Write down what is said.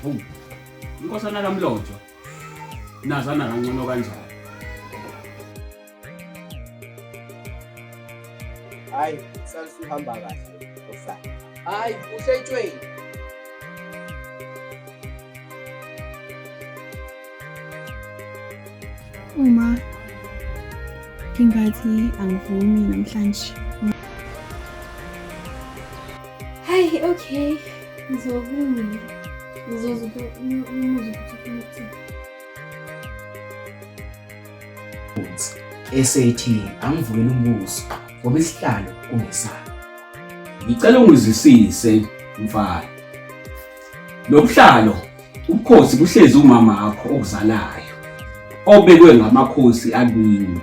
Hawu. Inkosana kaMlotshwa. Nazana kangcono kanjani? Hayi, salisuhamba kahle nkosana. Hayi, usetshweni. Uma ngingathi angivumi namhlanje. Hayi, okay. Ngizokulungela. Ngizozwa umuzwa ukuthi ufuna ukuthini. Esethi angivukele umbuso ngoba isihlalo kungesami. Ngicela ungizwisise mfana. Lobuhlalo ubukhosi buhlezi umama wakho okuzalayo obekwe ngamakhosi akini.